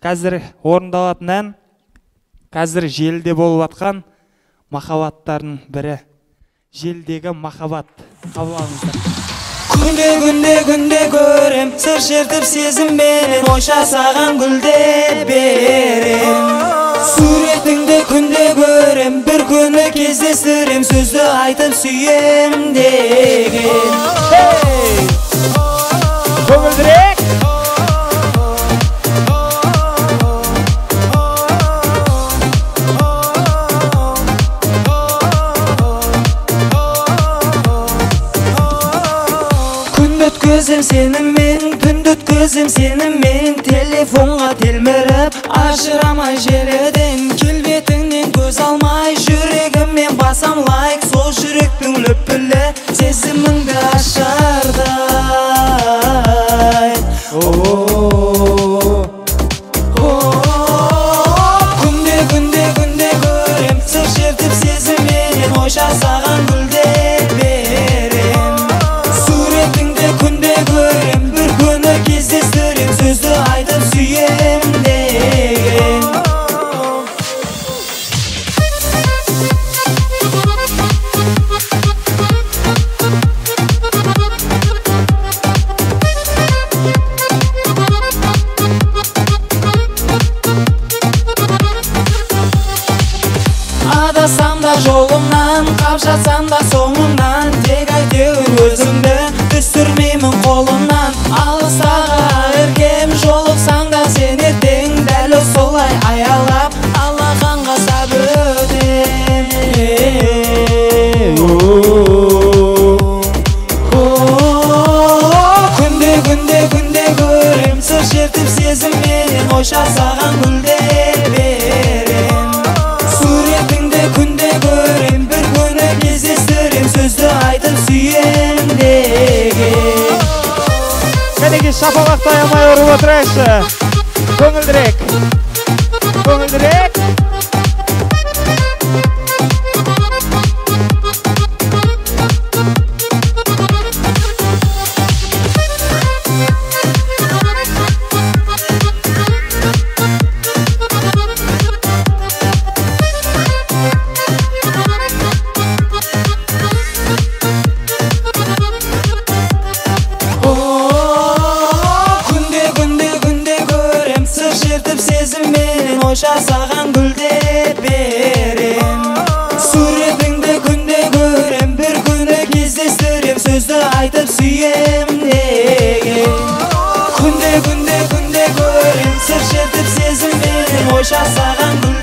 Қазір орындалатын ән, қазір желіде болып атқан махаббаттардың бірі. Желідегі махаббат. Қабыл алыңыздар. Күнде, күнде, күнде көрем, сыр шертіп сезімменен, ойша саған гүлдеп берем. Суретіңді күнде көрем, бір күні кездестірем, сөзді айтып сүйем деген. Hey! Көңілдірек! Өткізем сенімен, түнді өткізем сенімен, телефонға телміріп, ажырамай желіден, келбетіңнен көз алмай, жүрегіммен басам лайк, сол жүректің лүпілі сезіміңді ашардай. Күнде, күнде, күнде көрем, сыр шертіп сезімменен, ойша саған гүлдеп берем. Суретіңді күнде көрем, бір күні кездестірем, сөзді айтып сүйем деген. Адасам да жолымнан, қап жатсам да соңымнан, тек әйтеуір өзіңді түсірмеймін қолымнан. Алыстағы іргем, жолықсаң да сен ертең, дәл солай аялап, алақанға сап өтем. Күнде, күнде, күнде көрем, сыр шертіп сезімменен, ойша саған гүлдеп берем. Суретіңді күнде көрем, бір күні кездестірем, сөзді айтып сүйем деген. Кәнеки, шапалақтай алмай ұрып отырайықшы. Көңілдірек. Көңілдірек. Күнде, күнде, күнде көрем, сыр шертіп сезімменен, ойша саған гүлдеп берем. Суретіңді күнде көрем, бір күні кездестірем, сөзді айтып сүйем деген. Күнде, күнде, күнде көрем, сыр шертіп сезімменен, ойша саған гүлдеп